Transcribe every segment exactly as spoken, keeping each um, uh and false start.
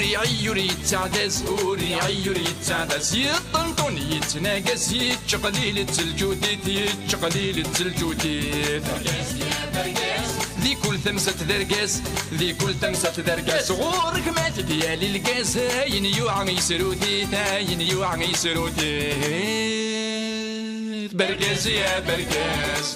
Iɛi ur yettaɛdaz, ur iɛi ur yettaɛdaz, yeṭṭenṭun yettnagas, yettqelil-itt lǧudit, yettqelil-itt lǧudit. Di kul tamsalt d argaz, di kul tamsalt d argaz, ɣur-k ma t-id-yali lgaz, ayen yuɛa yesrut-it, ayen yuɛa yesrut-it. Bergaz ya bergaz.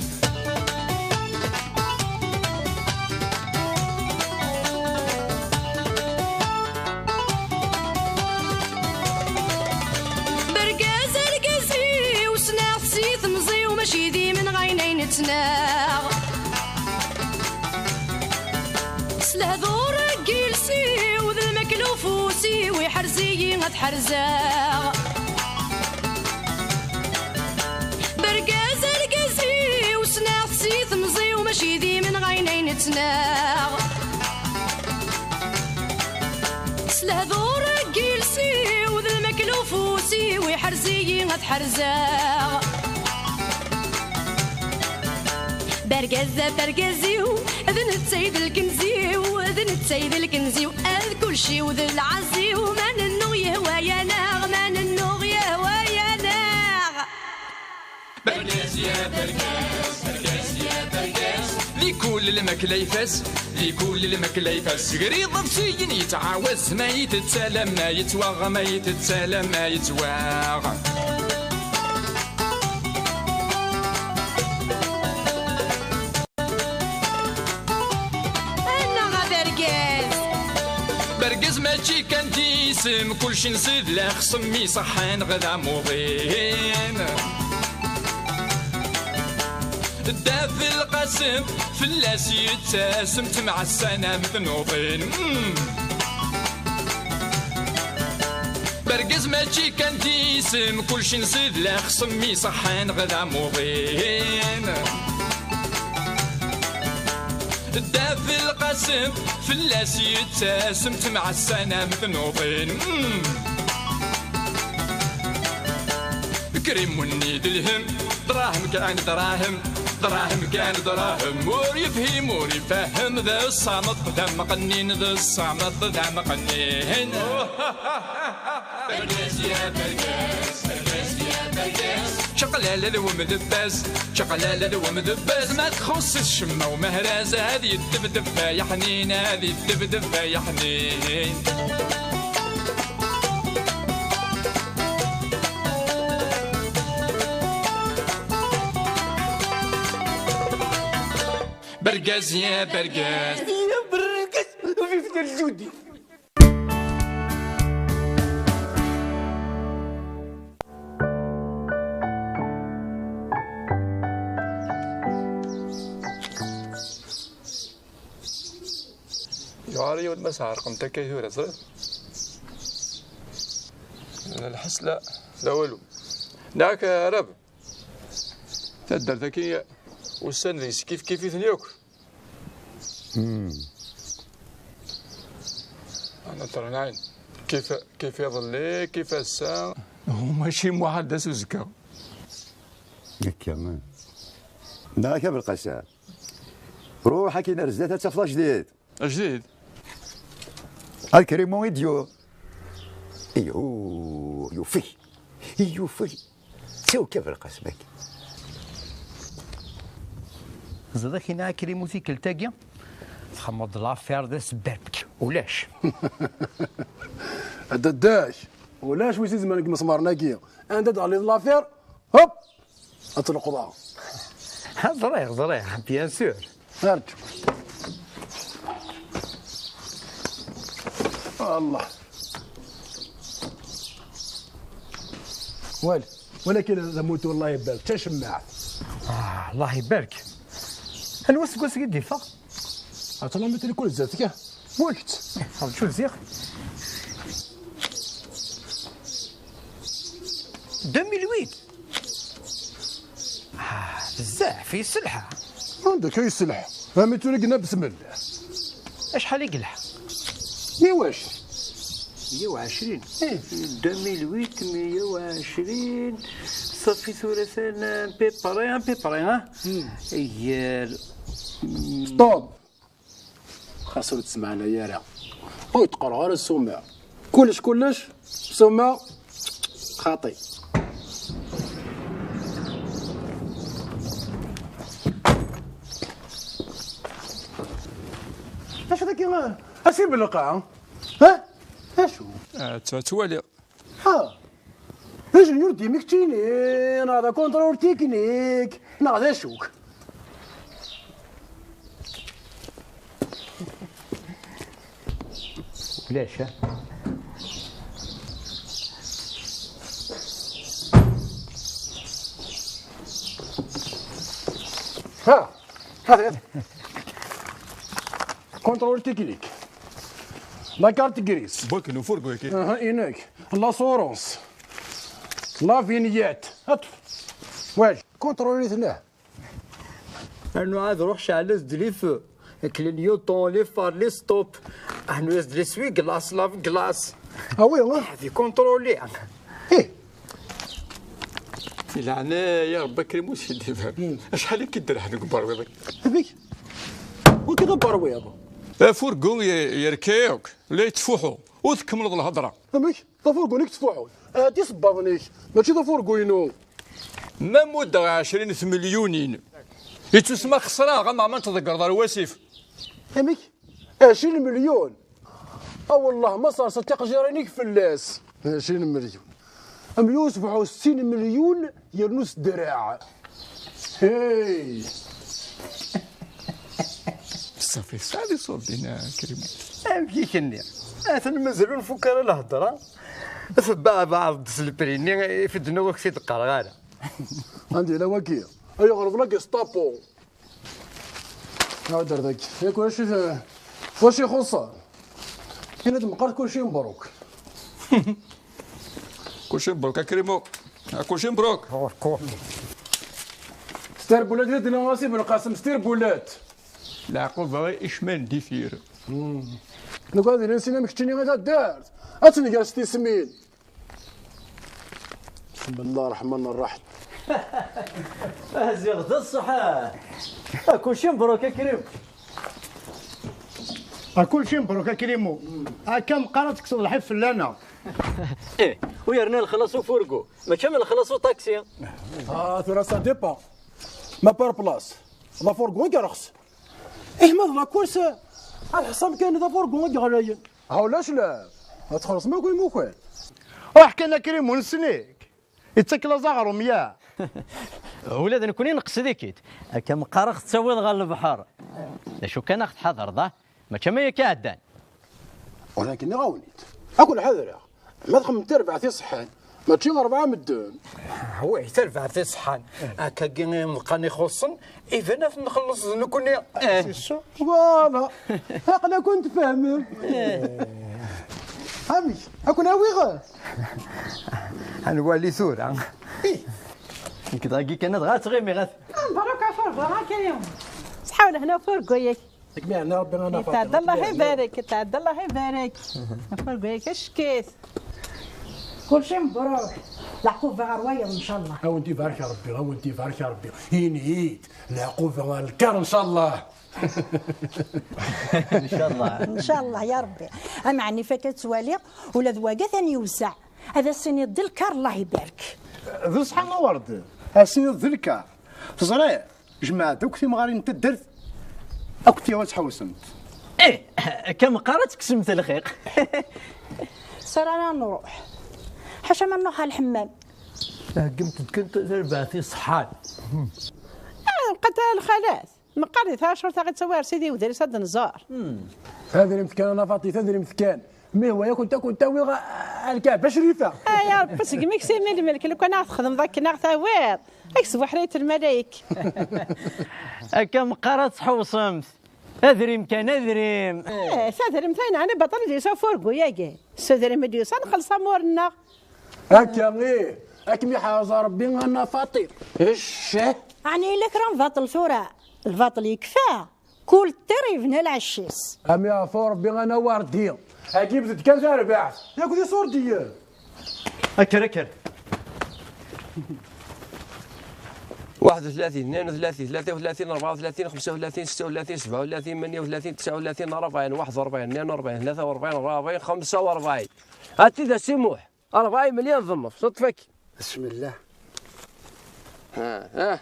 Bergaz argaz-iw, ssneɣ-t si temẓi-w, mačči d imenɣayen ay nettnaɣ. S lehdur n yiles-iw d lmakla ufus-iw, iḥrez-iyi ad ḥerzeɣ. Bergaz argaz-iw, ssneɣ-t si temẓi-w, mačči d imenɣayen ay nettnaɣ. S lehdur n yiles-iw d lmakla ufus-iw, iḥrez-iyi ad ḥerzeɣ. Bergaz, bergaz-iw, d netta i d lkenz-iw, d netta i d lkenz-iw, ad kulci-w d lɛaz-iw, ma nennuɣ yehwa-yaneɣ, ma nennuɣ yehwa-yaneɣ. Bergaz ya bergaz, bergaz ya bergaz. Di kul lmakla ifaz, di kul lmakla ifaz. Grid ḍebsiyen yettɛawaz, ma yettett alamma yettwaɣ, ma yettett alamma yettwaɣ. Annaɣ a bergaz! Bergaz mačči kan d isem, kulci nṣid lexṣem iṣeḥḥan ɣer d amuḍin. Dda Belqasem fell-as yettasem, temɛassanam tnuḍin. Mm. Bergaz mačči kan d isem, kulci nṣid lexṣem iṣeḥḥan ɣer d amuḍin. Dda Belqasem fell-as yettasem, temɛassanam tnuḍin. Mm. Krimunni d lhem, dṛahem kan dṛahem, dṛahem kan dṛahem. Ur yefhim, ur ifehhem, d ṣṣameṭ d ameqqnin, d ṣṣameṭ d ameqqnin. Bergaz ya bergaz, bergaz ya bergaz. Čaqlala d wemdebbaz, čaqlala d wemdebbaz. Ma txuṣṣ-it ccemma umehraz, ad yeddebdeb ay aḥnin, ad yeddebdeb ay aḥnin. Bergaz ya bergaz. Ya bergaz, vive le Judi. Yuɣal yiwen ma sɛerqent akka i tura, teẓriḍ? Lḥess la, la walu. Neɣ arab. Taddart-agi ussan deg-s kif kif-iten yakk. Hmm. Ana ternayen. Kif, kif iḍelli, kif ass-a. Mačči muḥal d ass uzekka. Akka. Neɣ akka belqasam. Ruḥ akin ar zdat ad tafeḍ ajdid. Ajdid? Ad krimu i d-yuɣ. Yuh, yufeg. Yufeg. Tawka belqasem-agi. Ẓriɣ kina akrimu tikkelt-agi, txedmeḍ-d l'affaire d asberpek. Ulac. A dadda-k, ulac wi s-izemren deg imeṣmaren-agi. Anda d-ɣliḍ l'affaire, hop! Ad tleqḍeḍ. Ha, ẓriɣ, ẓriɣ, bien sûr. Arǧu. Allah. Wal, walakin d amutu, Allah ibarek, d tacemmaɛt. Ah, Allah ibarek. Anwa seg waseg i d-yeffeɣ? Ɛeṭṭel amitri kul zdat-k. Wulett. Rǧu ziɣ. Deux mille huit. Ah, bezzaf, yesselḥa. Anda akka yesselḥa? Amitri gna besmel. Acḥal i yelḥa? Meyya u ɛecrin. Meyya u ɛecrin. Eh. Deux mille huit, meyya u ɛecrin. Safi tura atan à peu près, à peu près, ha? Hmm. Gar. Stop. Xas ur tt-smeɛnay ara. Ur d-qqareɣ ara ssuma. Kullec, kullec, summa xaṭi. Acu dagi, a si Belqa? Ha? Acu? Ah, ttwa-, ttwaliɣ. Ha? D ajenyur dimi keččini, neɣ d akuntrul tiknik, neɣ d acu-k? Ulac, ha? Ha! Ha, ha. Contrôle technique. La carte grise. Bok n ufurgu-agi. Aha, inek. L'assurance. La vignette. Hop. Ouais. Contrôle-it. Rnu ad ruḥ ceɛl-as-d les feux. Clignotant, les phares, les stops. Rnu-as-d les essuie-glaces, lave-glace. Ah oui, hein? Di contrôler. Eh. Di leɛnaya Rebbi, a Krim, ur skiddib ara. Hmm. Acḥal i k-id-rḥen deg uberwiḍ-ik? Amek? Wi-k d aberwiḍ? Afurgu ye-, yerka akk, la yettfuḥu. Ur tkemmleḍ lhedra. Amek? D afurgu-nni i yettfuḥun. Ah, d isebbaḍen-ik, mačči d afurgu-inu. Ma muddeɣ ɛecrin tmelyunin, yettusma xesreɣ, ama ma n-tḍeggreḍ ar wasif. Amek? Ɛecrin melyun? A wellah, ma serseḍ tiqejjirin-ik fell-as. Ɛecrin melyun. Am yusbeḥ settin melyun yernu s ddreɛ. Hey! Ṣafi, tesɛiḍ iṣurdiyen, a Krim? Amek i k-nniɣ? Atan mazal ur nfuk ara lhedra. Tebbeɛbeɛeḍ-d s lpri-nni, i f-, d-nniɣ ur k-t-id-qqareɣ ara. Anda yella wagi? Ayɣer d la Gestapo? Ɛud ar dagi. Yak wacu t-, wacu ixuṣṣen? Ini-d meqqar kulci mebruk. Kulci mebruk, a Krimo. A kulci mebruk. Ɣur-kum. S terbulat i d-nniɣ a Si Belqasem, s terbulat. Leɛquba icman difir. Hmm. Nekk ad ilin sin am keččini i taddart. Ad tt-nger s tismin. بسم الله الرحمن الرحيم. Ziɣ d ṣṣeḥ. A kulci mebruk a Krim. A kulci mebruk a Krimo. Akka meqqar ad tekkseḍ lḥif fell-aneɣ. Ih, u yerna lexlaṣ ufurgu, mačči am lexlaṣ uṭaksi. Ah, tura ça dépend. Ma par place, d afurgu i yerxes. Ih, ma d la course, ad ḥṣan kan d afurgu i yeɣlayen. Ha, ulac la, ad txellṣem akk imukan. Ruḥ kan a Krim, ur nessen-ik. Ittak laẓ aɣrum, ya. Ula d nekkni neqsed-ik-id. Akka meqqar ad ɣ-tettawiḍ ɣer lebḥer. D acu kan, ad ɣ-tḥadreḍ, ah? Mačči am waya akka iɛeddan. Walakin nniɣ-awen-id. Akk lḥadreɣ. Ma txemmem tarbaɛt iṣeḥḥan, mačči rebɛa medden. Wi, tarbaɛt iṣeḥḥan. Akkagi imeḍqan ixuṣṣen, iban ad t-nxelleṣ d nekkni. Eh. Voilà. Aql-aken tfehmem. Eh. Amek? Ad ken-awiɣ? Ad nwali tura. Ih. Nekk dagi kan ad ɣer ttɣimiɣ. Mbaruk ɣef rebɛa akka. Ṣḥa u lehna ufurgu-yak. Ad kem-iɛenni Rebbi a Nna Faṭima. Yetɛedda, Allah ibarek, yetɛedda, Allah ibarek. Afurgu-yak ackit. Kulci mebruk. Leɛquba ɣer wayeḍ, ncallah. A wen-t-ibarek Rebbi, a wen-t-ibarek Rebbi. Ini-yi-d, leɛquba ɣer lkar, ncallah. Ncallah. Ncallah, ya Rebbi. Ameɛni fakk ad twaliɣ, ula d wagi atan yewseɛ. Ad as-tiniḍ d lkar, Allah ibarek. D ṣṣeḥ a Werdin. Ad as-tiniḍ d lkar. Teẓriḍ? Jmeɛ-d akk timɣarin n taddart, akk tiyaw ad tḥewsemt. Eh, akka meqqar ad tekksemt lxiq. Sara ara nruḥ. Ḥaca ma nruḥ ɣer lḥemmam. Theggemt-d kan tarbaɛt iṣeḥḥan. Ah, bqant ara lxalat. Meqqar di tɛacurt-a i ttawiɣ Sidi Wedris ad nẓer. Tadrimt kan, a Nna Faṭi, tadrimt kan. Mi hwa yakent ad kent-awiɣ a, a lkaɛba crifa. Ay a Rebbi, segmi i k-simi lmelk, lukan ad ɣ-txedmeḍ akken ad ɣ-tawiḍ, ad k-sbuḥrayet lmalayek. Akka meqqar ad tḥewṣemt. Adrim kan, adrim. Eh, tadrimt ayen ɛni baṭel i d-yusa ufurgu-yagi. S udrim i d-yusa, nxelleṣ amur-nneɣ. Akka, ih, ad kem-iḥrez Rebbi a Nna Faṭi. Ccah. Ɛni yella kra n baṭel tura? Lbaṭel yekfa. Kul ṭṭir yebna lɛecc-is. Am yeɛfu Rebbi a Nna Werdi. Agi bded kan tarbaɛt. Yakk d iṣurdiyen. Akker, akker. واحد وثلاثين، اثنين وثلاثين، ثلاثة وثلاثين، أربعة وثلاثين، خمسة وثلاثين، ستة وثلاثين، سبعة وثلاثين، ثمانية وثلاثين، تسعة وثلاثين، أربعين، واحد وأربعين، اثنين وأربعين، ثلاثة وأربعين، أربعة وأربعين، خمسة وأربعين. Ati d asimuḥ. Rebɛa imelyan d nnef, ṣeṭṭef-agi. Bismillah. Ha, ha.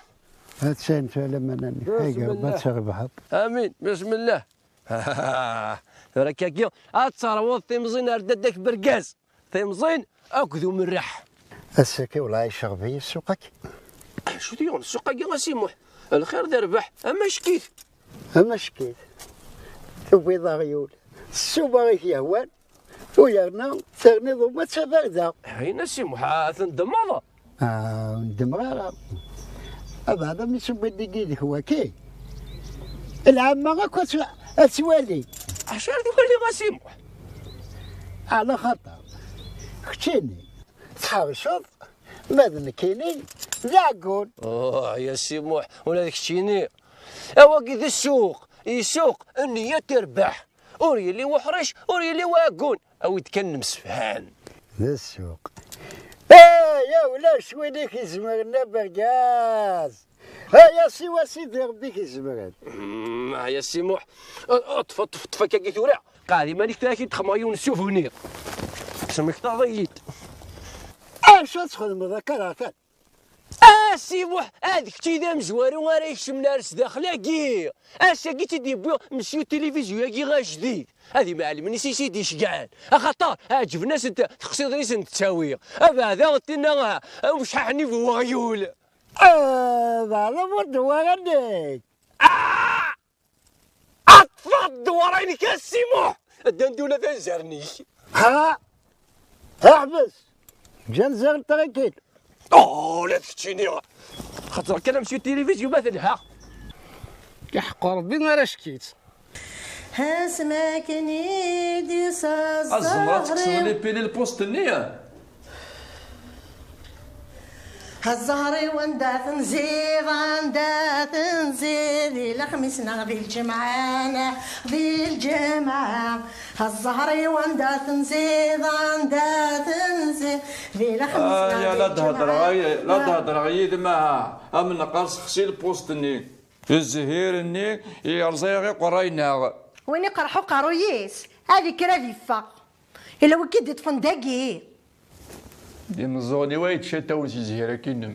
Ad tsayen tura laman-nni. Bismillah. Ay, Rebbi, ad trebḥeḍ. Amin, bismillah. Tura akkagi, ad terwuḍ timẓin ar dadda-k bergaz. Timẓin akked umerreḥ. Ass-agi, wala iceɣb-iyi ssuq-agi. Acu t-yuɣen ssuq-agi, a Si Muḥ? Lxir d rrbeḥ, amack-it. Amack-it. Tuwiḍ aɣyul. Tessuba i k-yehwan. U yerna terniḍ uma d tabarda. Ayen a Si Muḥ, tendmeḍ? Ah, ur ndemɣ ara. Abeɛda mi sewwin deg yid-k waki, lɛamma akk ad twa-, ad twali. Acu ara twali a Si Muḥ? Ɛla xaṭer, keččini tḥerceḍ, ma d nekkini d aɛeggun. Oh, ya Si Muḥ, ula d keččini. Awagi d ssuq, isuq, nniya terbeḥ. Ur yelli uḥric, ur yelli uɛeggun. Awi-d kan nemsefham. D ssuq. Aya ulac win i k-izemren a bergaz. Aya siwa Sidi Rebbi i k-izemren. Mm, aya Si Muḥ. Ṭṭef, ṭṭef, ṭṭef akkagi tura. Qɛed iman-ik tura, ad k-id-xedmeɣ yiwen n souvenir. Tesmektaḍ-iyi-d. Acu ad txedmeḍ akka, atan? A Si Muḥ, ad kečč i d amezwaru ara ikecmen ar sdaxel-agi. Ass-agi i tt-id-yewwi Monsieur Télévision-agi ajdid. Ad imɛelmen i s-id-icegɛen. Axaṭer ɛeǧben-asent teqsiḍin i sen-d-ttawiɣ. Abeɛda tinna, ah, amecḥaḥ-nni bu weɣyul. Ah, beɛda ur d-wwiɣ anek. Ah! Ṭṭfeɣ ddewṛa-inek a Si Muḥ! Ddan-d ula d anzaren-ik. Ha? Ḥbes! Ǧǧan ziɣ tranquille. Oh, la d keččini. Xaṭer kan am si télévision ma telha. Iḥeqq Rebbi ara cekit. Asmi akken i d-yusa Azemret ẓẓher-iw. Kkseɣ les piles post-nni. Zzher-iw anda tenziḍ, anda tenziḍ, di lexmis neɣ di lǧemɛa, neɣ di lǧemɛa. Zzher-iw anda tenziḍ, anda tenziḍ, di lexmis neɣ di lǧemɛa. Aya, la d-hedreɣ, ay-, la d-hedreɣ yid-m, aha, am neqqar sexsi lpust-nni. Zzhir-nni yerẓa-yaɣ iqerray-nneɣ. Win iqerḥ uqerruy-is, ad ikker ad iffeɣ. Ila wi k-id-iṭṭfen dagi. D imeẓẓuɣen-iw ay d-catawen si zzhir-agi-nnem.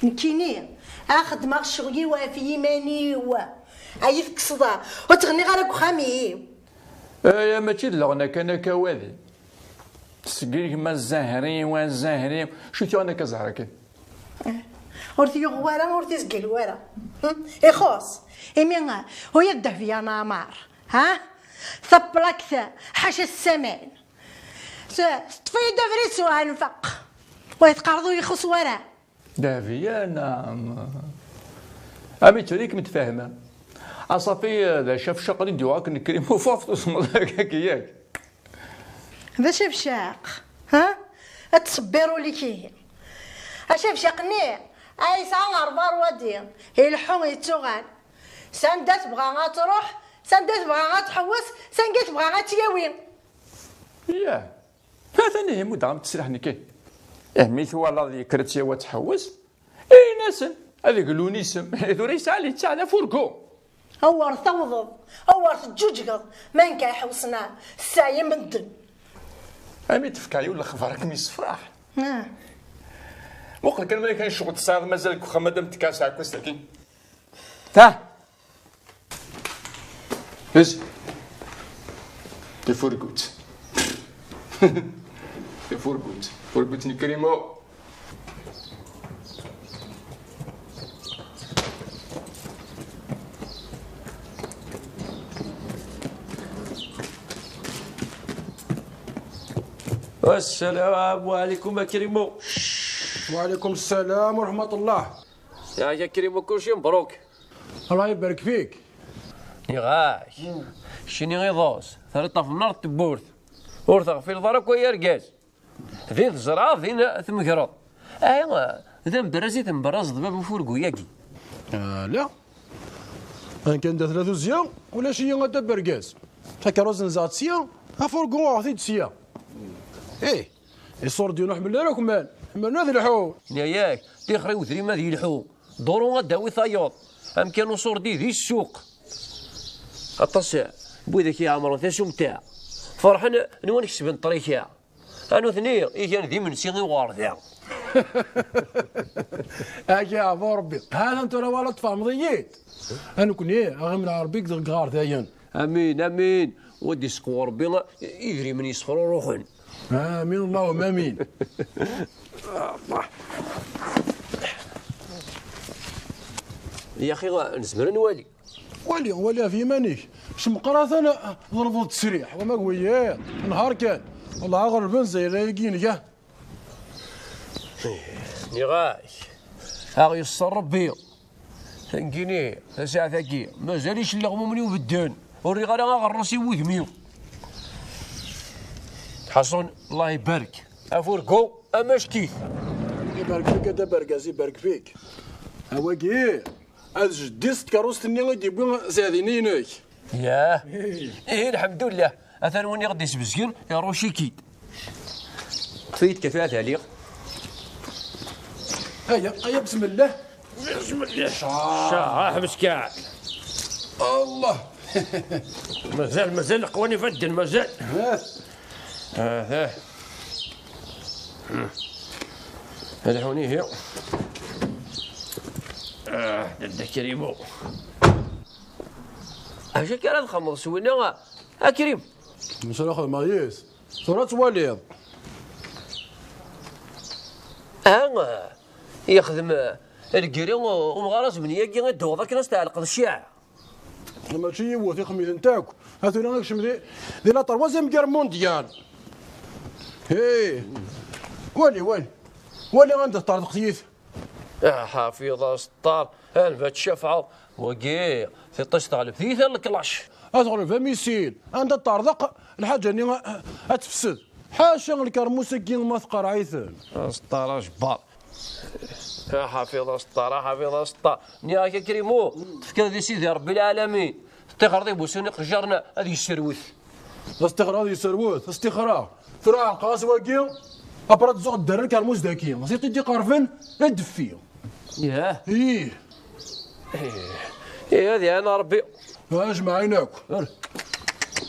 Nekkini, a xedmeɣ ccɣel-iw ɣef yiman-iw. Ay tekkseḍ, ur ttɣenniɣ ara deg uxxam-iw. Aya mačči d leɣna kan akka wadi. Seg gma Zahri, wa Zahri, acu tuɣen akka zzher-agi? Ur t-yuɣ wara, ur t-izgil wara. Hm? Ixuṣ. Imi, ur yaddev yan amar. Ha? Taplakt, ḥaca ssaman. Teṭṭef-iyi-d abrid s uhanfaq. Wa teqqareḍ ur ixuṣ wara. Dehbiya, naɛam. Ami tura i kem-tfehmem. Aṣafi, d acafcaq i d-yuɣ akken nekker imufaḍ tusmeḍ akka yak. D acafcaq, ha? Ad tṣebbiṛ ul-ik ihi. Acafcaq-nni, a yesɛa ṛebɛa rwadi, ileḥḥu yettuɣal. S anda tebɣa ad tṛuḥ, s anda tebɣa ad tḥewwes, s anga tebɣa ad tt-yawi. Yah. Atan ihi muddeɣ-am ttesriḥ nekki. Eh, mi twalaḍ yekker ad tt-yawi ad tḥewwes, in-asen ad glun isem. Tura yesɛa littaɛ d afurgu. Awer tawḍeḍ, awer teǧǧuǧgeḍ, ma nekk iḥewsen-a, ssaɛi medden. Ami d-tefka yiwen lexbar ad kem-yessefraḥ. Ah. Muqel kan ma kan ccɣel tesɛiḍ mazal deg uxxam ad am-d-tekka sɛekkust-agi. Ta. Hez. Tafurgut. Tafurgut. Tafurgut n Krimo. Assalamu alaikum a Krimo. Wa alaikum salam wa rahmatullah. Ya, ya Krimo, kulci mebruk. Allah ibarek fik. Nniɣ-ak, keččini iḍes, terriḍ ɣef nnar n tewwurt. Ur teɣfileḍ ara akk ay argaz. Din tzerɛeḍ, din tmegreḍ. Ahi, d amberraz i temberrazeḍ bab ufurgu-yagi. Ala. Ankan da tella tuzzya, ulac-iyi a dda bergaz. Takerrust nzeɣ-tt sya, afurgu uɣeɣ-t-id sya. Ih. Iṣurdiyen ur ḥemmlen ara akman, ḥemmlen ad lḥun. Nniɣ-ak, tixer i udrim ad yelḥu, duṛu ad d-tawi tayeḍ, amkan uṣurdi di ssuq. Aṭas n widak iɛemṛen tasumta, Ferḥen nwan kesben ṭrika. A nutni igan d imensi i uɣerda. Agi ɛbu Rebbi, hatan tura wala tfehmeḍ-iyi-d. A nekni, aɣim n Rebbi deg ɣerdayen. Amin, amin. Wa d-iseqwa Rebbi idrimen yesxruruxen. Amin, Allahumma amin. Ya axi, nezmer ad nwali. Wali, wali ɣef yiman-ik. Semqer atan ḍelbeḍ ttesriḥ, wama wiyiḍ, nheṛ kan. Wellah ɣelben zayra-agi-inek. Nniɣ-ak, a ɣ-yeṣṣer Rebbi. Tangini, tasaɛet-agi, mazal icelleɣ mumni ubedden. Ur rriɣ ara aɣerrus i wudem-iw. Ḥaṣun, Allah ibarek. Afurgu, amack-it. Ibarek fik a Dda Bergaz, ibarek fik. Awagi, ad jeddi-s tkeṛṛust-nni i d-yewwi Sɛid-nni-inek. Yah. Ihi, lḥemdullah. Atan win i ɣ-d-isbezgen, iṛuc-ik-id. Ṭṭef-iyi-d kan tura ad aliɣ. Aya, aya, bismillah. Bismillah. Cah. Cah, ḥbes kan. Allah. Mazal, mazal leqwan ifadden, mazal. Ah. Ah, ah. Ad ḥun ihi. Ah, Dda Krimu. Acu akka ara txedmeḍ s winna, a Krim? Acu ara xedmeɣ yis? Tura ad twaliḍ. Ha, yexdem, eh, lgiri, eh, umɣar azemni-agi i d-tuɣeḍ akken ad s-tɛelqeḍ cciɛa. Mačči yiwet, ixdem-itent akk. Ha tura ikcem di, di la troisième guerre mondiale. Hey! Wali, wali. Wali anda teṭṭerḍeq tyita. Ah, ḥafiḍ aseṭṭar, alba tcafɛeḍ. Wagi, tiṭ-is teɣleb tiyita n leklac. Ad teɣleb amisil. Anda teṭṭerḍeq, lḥaǧa-nni a, ad tefsed. Ḥaca lkermus-agi ma tqerreɛ-iten. Aseṭṭar ajebbar. A ḥafiḍ aseṭṭar, a ḥafiḍ aseṭṭar. Nniɣ-ak a Krimu, tefkiḍ di Sidi Ṛebbi lɛalamin. Teṭṭixreḍ i bussan iqejjaren ad yesserwet. Aseṭṭixer ad yesserwet, aseṭṭixer-a. Tura ɛelqeɣ-as wagi, après ad tzuɣ dderr lkermus daki. Ẓid i d-iqerben, ad d-ffi. Yah. Ih. Ih, ad iɛin Ṛebbi. Ajmaɛin akk. Ar.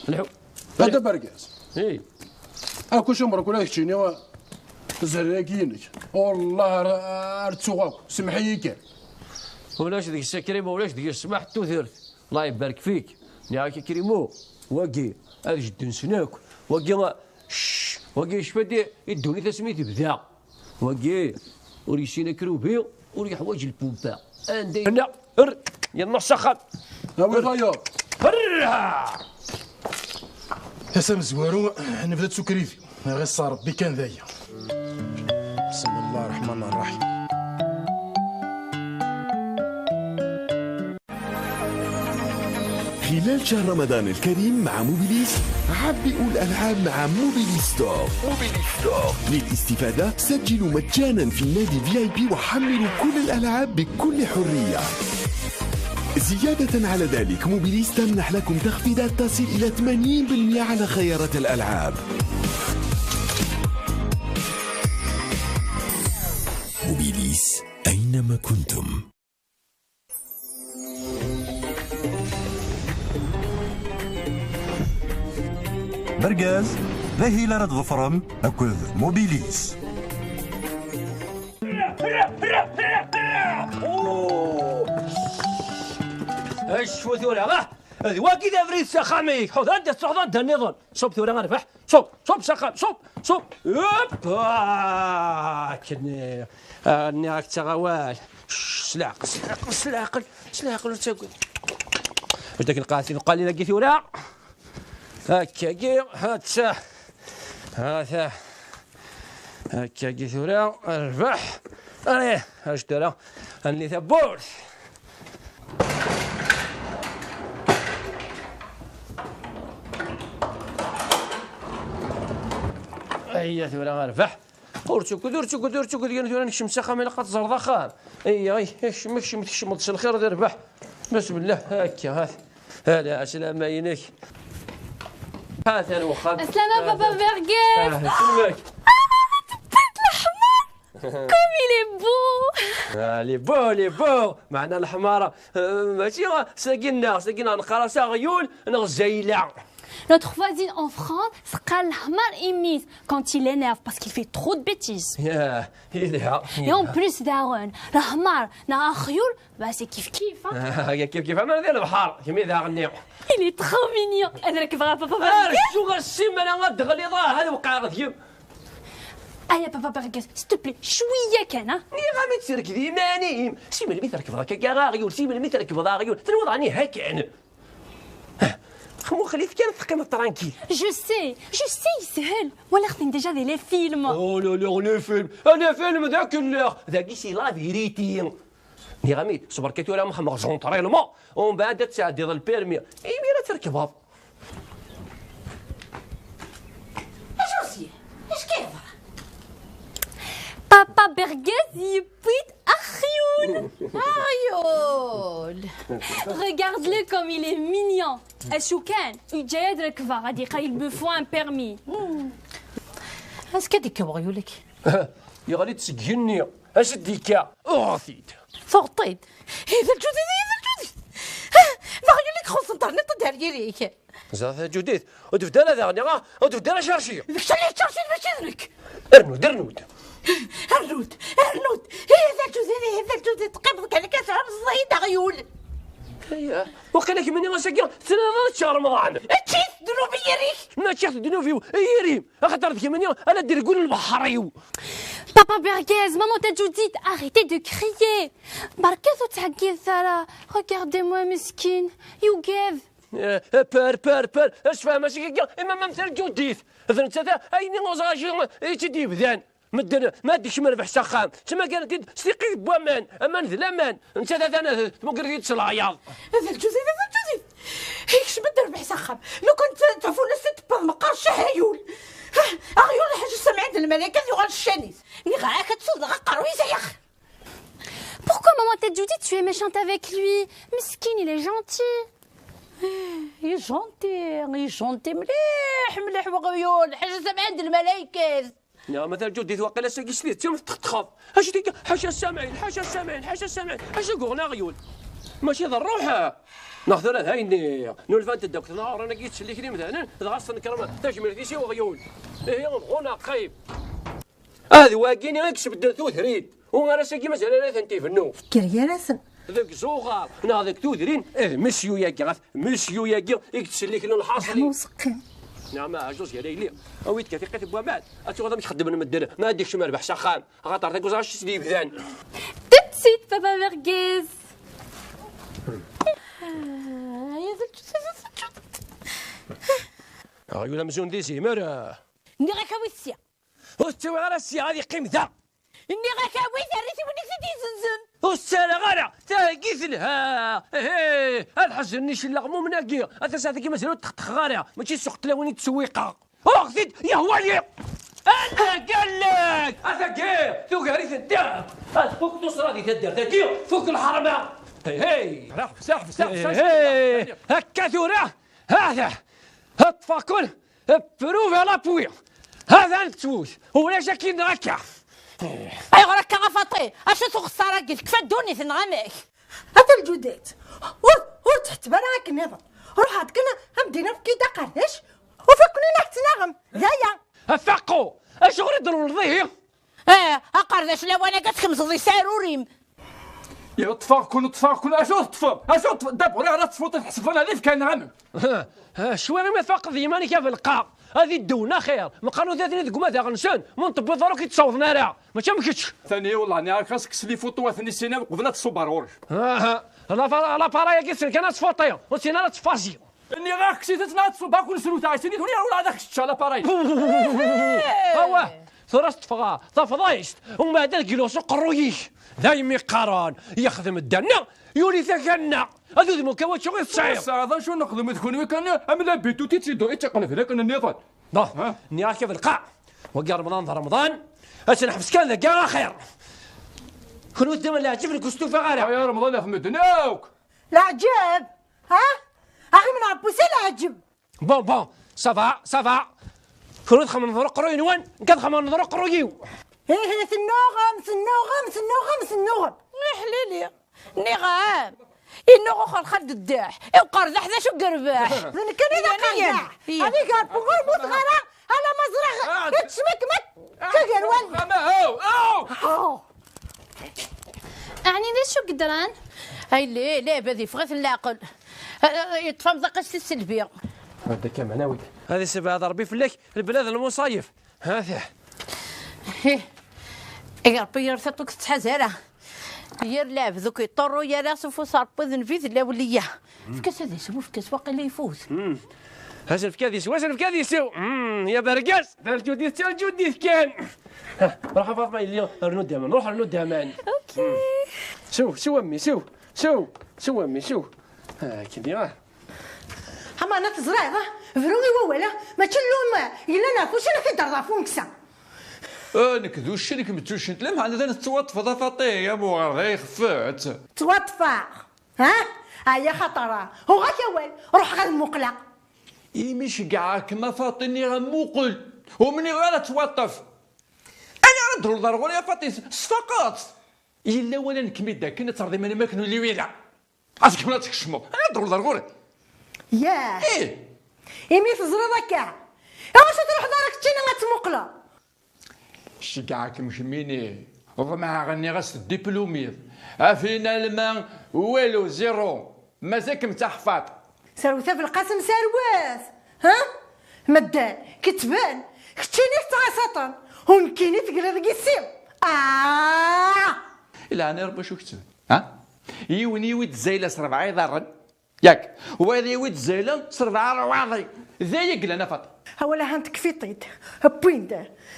Lḥu. Hada bergaz. Ih. Akk acamber akk la keččini, zerragi-inek. Wallah ar, ar ttuɣ akk. Semmeḥ-iyi kan. Ulac deg-s a Krim, ulac deg-s ssmaḥ n tudert. Allah ibarek fik. Nniɣ-ak a Krimu, wagi, ad jedden-sen akk. Wagi, cc, wagi yecfa-d i, i ddunit asmi tebda. Wagi, ur yessin akrubi, ur yeḥwaǧ lpumpa. Anda i-, er, yenna s axxam. Awi tayeḍ. Er! Ass amezwaru, nebda d tukridi. Ɣiṣṣa Rebbi kan daya. بسم الله الرحمن الرحيم. خلال شهر رمضان الكريم مع موبيليس، عبئوا الألعاب مع موبيليس ستور. موبيليس ستور. للاستفادة سجلوا مجانا في النادي في آي بي وحملوا كل الألعاب بكل حرية. زيادة على ذلك، موبيليس تمنح لكم تخفيضات تصل إلى ثمانين بالمئة على خيارات الألعاب. موبيليس، أينما كنتم. Bergaz, d ahil ara tḍefrem akked Mobilis. Acu tura, ah! D wagi d abrid s axxam-ik. Ḥud, anda tettruḥeḍ, anda nniḍen? Ṣub tura, a rrbeḥ. Ṣub, ṣub s axxam, ṣub, ṣub. Hop! Ah, akken, ah, nniɣ-ak ttaɣ awal. Cc, s leɛqel, s leɛqel, s leɛqel, s leɛqel, ur ttagad. Ur d-akken qal tin uqalin-agi tura. Akkagi, hatta. Hata. Akkagi tura, a rrbeḥ. Allez, acu tura? Alni tawwurt. Ayya tura a rrbeḥ. Ur ttukud, ur ttukud, ur ttukud, yan tura nekcem s axxam, ilaq ad teẓreḍ axxam. Ayya, ay, kcem, kcem, tkecmeḍ s lxir d rrbeḥ. Bismillah, akka, hat. Hala, ɛeslama-inek. Hatan wexxam. Ɛeslama, Baba Bergaz. Ah, selmek. Ah, tewwiḍ leḥmar. Comme il est beau. Ah, il est beau, il est beau. Meɛna leḥmar, eh, mačči sagi-nneɣ, sagi-nneɣ neqqar-as aɣyul neɣ zayla. Notre voisine en France, teqqar leḥmar i mmi-s quand il énerve parce qu'il fait trop de bêtises. Yah, yelha. Et en plus, daɣen, leḥmar neɣ axyul, bah, c'est kif kif, hein. Kif kif, ama di lebḥer, kemmi daɣen-nni. Il est trop mignon. Ad rekbeɣ ɣef papa Bergez. Rju ɣer simana ad d-ɣliḍ, ah, ad wqɛeɣ deg-m. Aya papa Bergez, s'il te plaît, cwiya kan, hein. Nniɣ-am ad terked iman-im. Si melmi trekbeḍ akka aɣyul, si melmi trekbeḍ aɣyul, tenwiḍ ɛni hakan? Muqel-it kan teqqimeḍ tranquille. Je sais, je sais, yeshel. Walaɣ-ten déjà di les films. Oh là là, les films. Ah, les films d akellax. Dagi c'est la vérité. Nniɣ-am-id, ṣber kan tura ma xedmeɣ juntrellement, umbeɛd ad tesɛeddiḍ le permis. Imir ad terkbeḍ. Acu s-yeḍran? Acu k-yeḍran? Papa Bergez yewwi-d axyul. Aɣyul. Regarde-le comme il est mignon. Acu kan, yeǧǧa-yi ad rekbeɣ, ad yeqqar il me faut un permis. Acu k-d-yekka weɣyul-agi? Yeɣli-d seg igenni. Acu d-yekka? Uɣeɣ-t-id. Tuɣeḍ-t-id? Ih, d lǧudid, ih, d lǧudid. D aɣyul i ixuṣṣen terniḍ-t-id ar yiri-k. Ẓer a Ǧudit, ur tebda ara daɣen, ah, ur tebda ara chercher. D kečč ay yettcercir, mačči d nekk. Rnu-d, rnu-d. Rnu-d, rnu-d. Ih, d lǧudid, ih, d lǧudid. Teqqimeḍ kan akka tɛemzeḍ-iyi-d aɣyul. Ayya, waqila kemmini ass-agi tessneḍ ad teččeḍ Remḍan. Ečč-it, ddnub i yiri-k. Ma ččiɣ ddnub-iw i yiri-m, axaṭer d kemmini ara d-irgul lbeḥr-iw. Papa Bergez, maman ta Judith, arrêtez de crier. Berkat ur ttɛeggidet ara. Regardez-moi meskin, yugad. Eh, per, per, per, asfaham-as akka, imam am ta Judith. D nettat ayen i uẓraju i tt-id-yebdan. Medden ma ad d-ikcem rrbeḥ s axxam, ttmagaren-t-id s tiqqit n waman, aman d laman. Nettat atan tmugger-it-id s leɛyaḍ. D lǧudid, d lǧudid. Ikcem-d rrbeḥ s axxam. Lukan d tafunast i d-tewweḍ meqqar ccah aɣyul. Aɣyul lḥaǧ Samɛid Lmalayek ad yuɣal ccan-is. Nniɣ-ak ad tsudeɣ aqerruy-is ay ax. Pourquoi maman ta Judith, tu es méchante avec lui? Meskin, il est gentil. I gentil, i gentil mliḥ, mliḥ weɣyul, lḥaǧ Samɛid Lmalayek. Nniɣ-am a ta Judith, waqila ass-agi s tidet am txeṭxeḍ. Acu tika? Ḥaca Samɛid, ḥaca Samɛid, ḥaca Samɛid, ḥaca guɣen aɣyul. Mačči d rruḥ. Neɣ tura d ayen-nni nulfant-d akk tnaɣurin-agi yettselliken imdanen, dɣa s-tnekrem tajmilt-is i weɣyul. Ihi, bɣu neɣ qqim. Ah, d wagini i yesbedden tutrin. U ar ass-agi mazal ara tent-ibennu. Tekker gar-asen. Deg zuɣar neɣ deg tudrin, d mesyu-yagi ɣef mesyu-yagi i yettselliken lḥaṣel. Am useqqi. Neɣ ma ɛjuz gar ayli. Awi-d kan tiqqit n waman. Ad tuɣal amek xeddmen medden. Ma ad ikcem rrbeḥ s axxam. Axaṭer deg uẓar acu s-d-yebdan. Tout de suite, papa Bergez. Aɣyul amzun d izimer. Nniɣ-ak awi-t sya. Ur t-ttawiɣ ara sya, ad yeqqim da. Nniɣ-ak awi-t, err-it i win i t-id-izenzen. Ur ssaraɣ ara, tagi telha. Ehe, ad ḥeznen icelleɣ mumen-agi. A tasaɛt-agi mazal ur ttxeṭxeɣ ara, mačči ssuq tlawin i ttsewwiqeɣ. Uɣ-t-id yehwa-yi. Allag, allag, a tagi, tugar-iten tiɣ. Ad tfuk tuṣra di taddart-agi, fuk lḥerma. Hey, hey. Ḥbes, ḥbes, ḥbes, ḥbes. Hey, hey. Akka tura, hada, ṭṭfeɣ-ken. Prouve à l'appui. Hada nettwut. Ulac akin neɣ akka. Ayɣer akka a Faṭi? Acu-tt uxeṣṣar-agi? Tekfa ddunit neɣ amek? A ta Lǧudet, ur, ur tḥetteb ara akken nniḍen. Ruḥ-d kan am d-iniɣ efk-iyi-d aqerdac, ufiɣ-ken-in ad ttnaɣem. D aya. A Faqqu, acuɣer i d-trewleḍ ihi? Eh, aqerdac lawan-agi ad tkemzeḍ isarur-im. Yeṭṭef-aɣ-ken, ṭṭef-aɣ-ken, acu teṭṭfeḍ? Acu teṭṭfeḍ? Dabur ara teṭṭfeḍ ad tḥesbeḍ ad ifkan ɣamen. Cwi imi tfaqeḍ d yiman-ik a belqaɣ. Ad iddewen axir. Meqqar ur d-atni deg umadaɣ-nsen, ma ur n-tewwiḍ ara ur k-id-ssawḍen ara. Mačči am kečč. Tani, wellah, nniɣ-ak xas kkes les photos ad ten-issin uqbel ad tṣubber ɣur-k. Aha, l'appareil-agi ssnen kan ad tfuṭi, ur ssinen ara ad tfazi. Nniɣ-ak kkes-it ad tnaɣ ad tṣubber akk nesrut-a, ssinen ur ur ad ak-tečča l'appareil. Awah, tura s-ṭṭfeɣ tafḍist, umbeɛd ad gluɣ s uqerruy-ik. Daymi qqaren, yexdem ddanna, yuli takanna. Ad udem ukawačču i tesɛiḍ. Tesɛiḍ acu nexdem d kunwi kan am la bitut i tt-id-, i tt-iqelben akken nniḍen. Bon, nniɣ-ak a belqaɣ. Wagi Remḍan d Remḍan. Ad tt-neḥbes kan dagi axir. Kunwi teddam leɛǧeb nekk ur stufaɣ ara. Ay a Remḍan ɣef medden akk. Leɛǧeb? Ha? Axi menɛebbus i leɛǧeb. Bon, bon, ça va, ça va. Kunwi txemmeḍ ḍruqruy-nwen, nekk ad xemmeḍ ḍruqruy-iw. Ihi, tennuɣem, tennuɣem, tennuɣem, tennuɣem. Leḥlili. Nniɣ-am, Innuɣ uxelxal d ddeḥ, i uqerdeḥ d acu i yerbeḥ? D nekkini d aqerdeḥ. Ad iger buɣur muteɣ ara, ala ma ẓriɣ kečč mek mek. Tagerwan. Ɛni d acu yeḍran? Ay lli, lɛibad yeffeɣ-iten leɛqel. Yeṭṭef amḍaq-is tisselbi. Hada kan meɛnawi. Ad isebɛed Ṛebbi fell-ak lbelad n lmuṣayef. Ha-t-a. Hi. Ay Ṛebbi, yir tiṭ ur k-tettḥaz ara. Yir lɛebd ur k-yeṭṭurru ara s ufus Ṛebbi d nnbi d lawliya. Efk-as ad isew, efk-as waqila ifut. Asenfka ad isew, asenfka ad isew. Mm, ya bergaz, d lǧudit, d lǧudit kan. Ha, ruḥ a Faḍma yelli, rnu-d aman, ruḥ rnu-d aman. Ok. Sew, sew a mmi, sew, sew, sew a mmi, sew. Ha, kdi, ah. Ama ana teẓriḍ, bru i wawal, mačči llum yellan ɣef uccen ad t-id-terreḍ ɣef umeksa. Ah, nekk d uccen, kemm d tuccent, lameɛna tettwaṭṭfeḍ a Faṭi, a Muɣer, d ayexfet. Ttwaṭṭfeɣ, ha? Ɛya xaṭer, uɣ-ak awal, ruḥeɣ ad muqleɣ. Imi ceggɛeɣ-kem a Faṭi, nniɣ-am muqel, ur mniɣ ara ttwaṭṭef. Ani ara d-truḍ ar ɣur-i a Faṭi, sfaqeɣ-tt. Yella wala nekk mi d akken ad terreḍ iman-im akken ur lliɣ ara. Ad tkemmleḍ ad tkecmeḍ. Ad d-tewwḍeḍ ar ɣur-i. Yah. Ih. Imi teẓriḍ akka, iwacu truḥeḍ ara keččini ad tmuqleḍ? Ceggɛeɣ-kem kemmini. Ḍemɛeɣ nniɣ-as teddiplumiḍ. Afin alma walu, zéro. Mazal-kem d taḥfaḍt. Serwet a Belqasem, serwet. Ha? Medden, ketben. Keččini tettɛasaṭen. U nekkini tegliḍ deg yissi. Ah! Ilɛan i Rebbi acu ketben. Ha? Yiwen yiwi-d zayla s rebɛa iḍarren, yak, wayeḍ yiwi-d zayla s rebɛa rrwaḍi. D aya i yellan a Faṭi. Awal ahan tekfiḍ-t-id, wwin-d.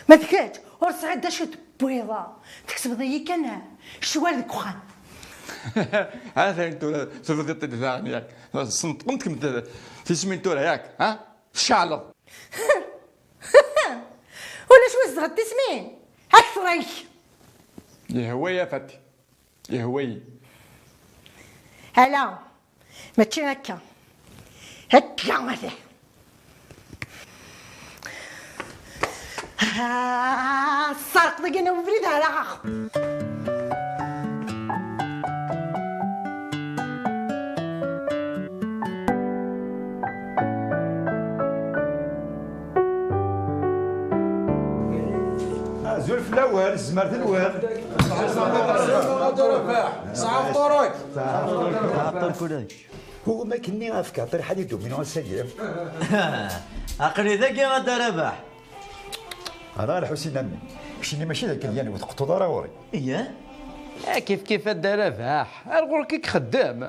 Ma d kečč, ur tesɛiḍ d acu tewwiḍ. Tkesbeḍ-iyi kan ccwal deg uxxam. Ha tayen tura tebdiḍ-t-id daɣen, yak. Sneṭqent-kem tismin tura, yak, ha? Tceɛleḍ. Ulac wi zedɣent tismin. Akter-ik. Yehwa-yi a Faṭi. Yehwa-yi. Ala, mačči akka. Akka ata. Ah, sserq deg-i ubrid ara. Azul fell-awen, tzemret-nwen. Tesɛa fṭur-ik. Ur ma kenni afk Ɛebderḥan i d-uminen ass-agi. Aql-i dagi a Dda Rabaḥ. Ara Lḥusin a mmi, keččini mačči d akken yan ur tqeṭṭuḍ ara ɣur-i. Iya? Ah, kif kif a Dda Rabaḥ, ar ɣur-k i ixeddem.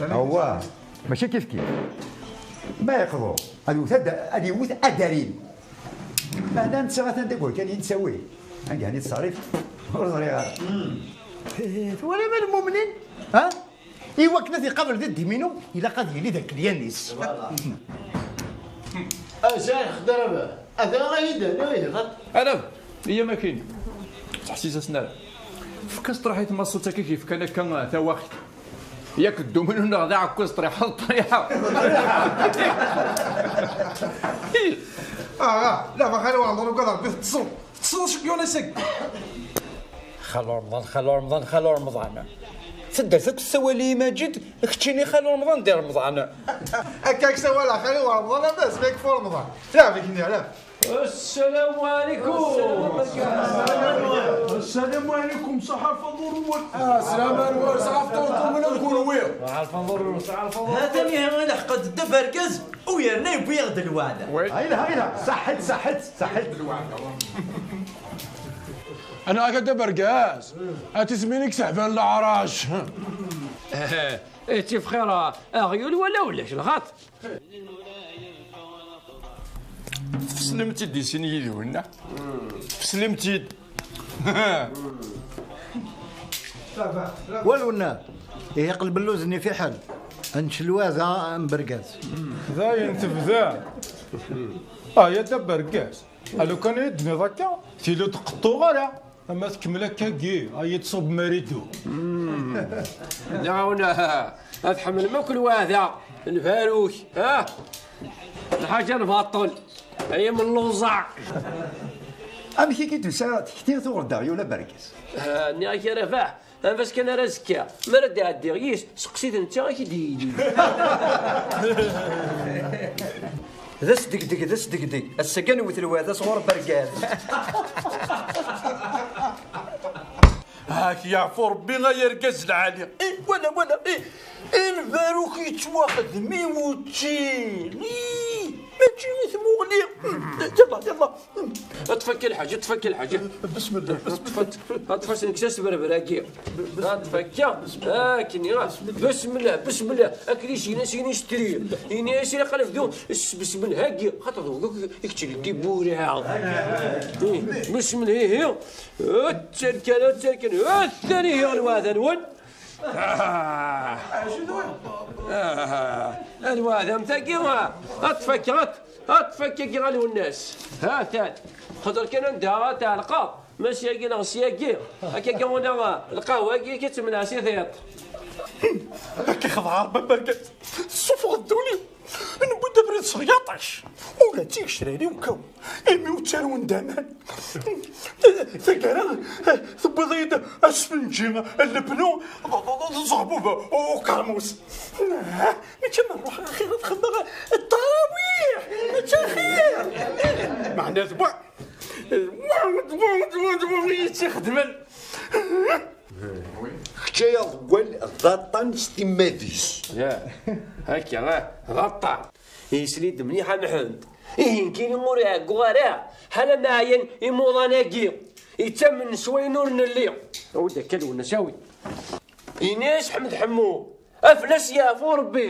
Awah, mačči kif kif. Ma yeqḍu, ad iwet ad, ad iwet adarin. Meɛna netta atan deg wakal i nettawi. Anga i nettṣerrif, ur ẓriɣ ara. Eh, twalam a lmumnin? Ha? I wakken ad iqabel di ddiminu, ilaq ad yili d aklyan-is. Azay xdar aba, ata ara yi-d-ani ihi xaṭ. Alam, iya makin. Ttḥessis-asen ara. Efk-as ṭṭriḥ i tmaṣṣut akka i k-yefkan akka tawaɣit. Yak dduminu neɣ d aɛekkaz ṭṭriḥa d ṭṭriḥa. Ah, ah, la, ma xali Wɛemmer, ugadeɣ Rebbi teṭṭseḍ. Teṭṭseḍ acu k-yuɣen ass-agi? Xali Remḍan, xali Remḍan, xali Remḍan. Taddart akk tessawal-iyi Maǧid, keččini xali Remḍan di Remḍan. Akka i k-sawaleɣ xali Remḍan, am asmi i yekfa Remḍan. Leɛb-ik-nni, leɛb. السلام عليكم. السلام عليكم، صح الفضل والنور. السلام عليكم، صح الفضل والنور. صح الفضل، صح الفضل. هذا اللي هو لحق الدب أركز ويرنا يبيض الوعدة. هاي لها، هاي لها. صحت، صحت، صحت. أنا أكاد برقاز. أتسمينك سحبان العراش. Ečč bxir a aɣyul wala ulac lɣaṭ. Tfeslem-tt-id i sin yid-wen, neɣ? Tfeslem-tt-id. Waluna, ihi qleb lluz-nni fiḥel. Ad nečč lwaza n bergaz. Dayen tebda. Ah, ya da bergaz. A lukan i d-tenniḍ akka, tili ur d-qeṭṭuɣ ara. Ama tkemmel akkagi, a yi-d-ṣubb maridu. Daɣen, ad tḥemmlem akk lwaɛda n Faruk, ha? Lḥaǧa n baṭel, ay amelluẓeɛ. Amek i k-id-tusa tekti tuɣ-d aɣyul abergaz? Ah, nniɣ-ak a Rabaḥ, anef-as kan ar azekka. Mi ara d-ɛeddiɣ yis, seqsi-t netta ad k-id-yini. D asdegdeg, d asdegdeg. Ass-agi ad newwet lweɛda sɣur bergaz. Ak yeɛfu Rebbi ay argaz lɛali. Ih, wala, wala, ih. I lbaruk yettwaxdem i wučči. Ih, mačči i tmuɣli. Yalla, yalla. Ṭṭef akka lḥaǧa, ṭṭef akka lḥaǧa. Bismillah. Ṭṭef, ṭṭef, ṭṭef-as nekk s asberber-agi. Ṭṭef akka. Akken, ah. Bismillah, bismillah. Akken i s-yenna s yini s trir. Ini-as ilaq ad nebdu s bismillah-agi. Xaṭer d wagi i kečč d tiwwura. Ih, bismillah, ihi. Ur tterkan, ur tterkan. Atan ihi lweɛda-nwen. Ah. Ah. Lweɛda am tagi, ah. Ad tfakkeḍ, ad tfakkeḍ a Lwennas. Ha-t-an. Xaṭer kan anda ara tɛelqeḍ. Ma syagi neɣ syagi. Akka kan ula lqahwa-agi akka ttemneɛ si tiṭ. Akka xedɛeɣ baba Rgaz. Tessuffɣeḍ ddunit. Newwi-d abrid s lyaṭac. Ula d tigecrar-iw kkawen. Imi ur ttarun d aman. Taggara, tewwiḍ-iyi-d asfenǧi n lebnu d, d, d, d ẓeɣbub ukermus. Mačči ma nruḥ axir ad xedmeɣ ttarawiḥ. Mačči axir. Meɛna d wa, d wa, d wa, d wa, d wa i yi-tt-ixedmen. Kečč ay aḍewwal d aṭṭan s timmad-is. Ya, akka, ah, d aṭṭan. Yesli-d mliḥ a Mḥend. Ihi nekkini ur ɛegguɣ ara, ḥala ma ɛyan imuḍan-agi. Yettamen s wayen ur nelli. Awi-d akka Lwennas, awi. Ini-as Ḥmed Ḥemmu, aflas yeɛfu Rebbi.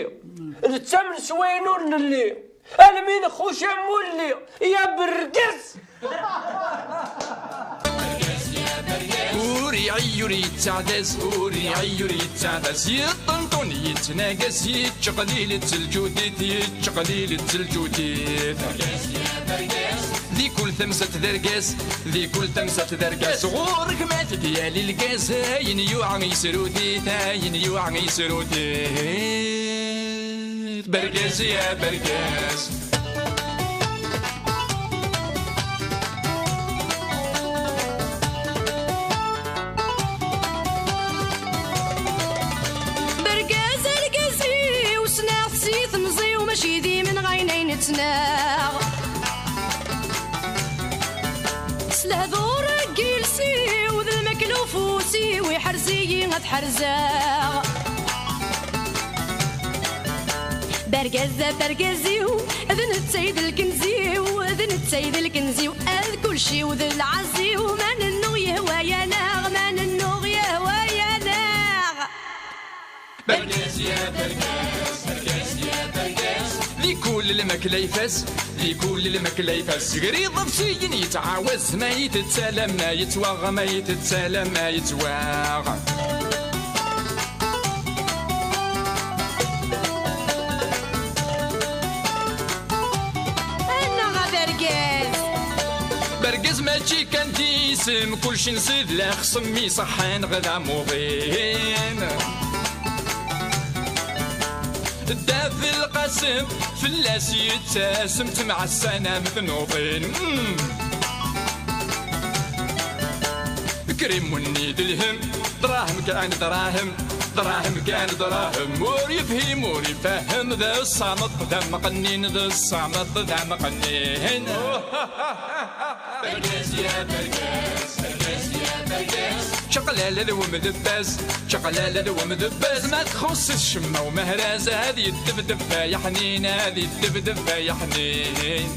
Nettamen s wayen ur nelli. Almi nxuc am wulli, ya bergaz! Ur iɛi ur yettaɛdaz, ur iɛi ur yettaɛdaz, yeṭṭenṭun yettnagas, yettqelil-itt lǧudit, yettqelil-itt lǧudit. Di kul tamsalt d argaz, di kul tamsalt d argaz, ɣur-k ma t-id-yali lgaz, ayen yuɛa yesrut-it, ayen yuɛa yesrut-it. Bergaz ya bergaz. Bergaz argaz-iw, ssneɣ-t si temẓi-w, mačči d imenɣayen ay nettnaɣ. S lehdur n yiles-iw d lmakla ufus-iw, iḥrez-iyi ad ḥerzeɣ. Bergaz d abergaz-iw, d netta i d lkenz-iw, d netta i d lkenz-iw, ad kulci-w d lɛaz-iw, ma nennuɣ yehwa-yaneɣ, ma nennuɣ yehwa-yaneɣ. Bergaz ya bergaz, bergaz ya bergaz. Di kul lmakla ifaz, di kul lmakla ifaz. Ger iḍebsiyen yettɛawaz, ma yettett alamma yettwaɣ, ma yettett alamma yettwaɣ. Annaɣ a bergaz! Bergaz mačči kan d isem, kulci nsid la xsem iṣeḥḥan ɣ d amuḍin. Dda Belqasem fell-as yettasem, ttemɛassan am tnuḍin. Mm. Krim wenni d lhem, dṛahem kan dṛahem, dṛahem kan dṛahem. Ur yefhim ur ifehhem, d ṣṣameṭ d amqennin, d ṣṣameṭ d amqennin. Bergaz ya bergaz, bergaz ya bergaz. Čaqlala d wemdebbaz, čaqlala d wemdebbaz. Ma txuṣṣ-it ccemma umehraz, ad yeddebdeb ay aḥnin, ad yeddebdeb ay aḥnin.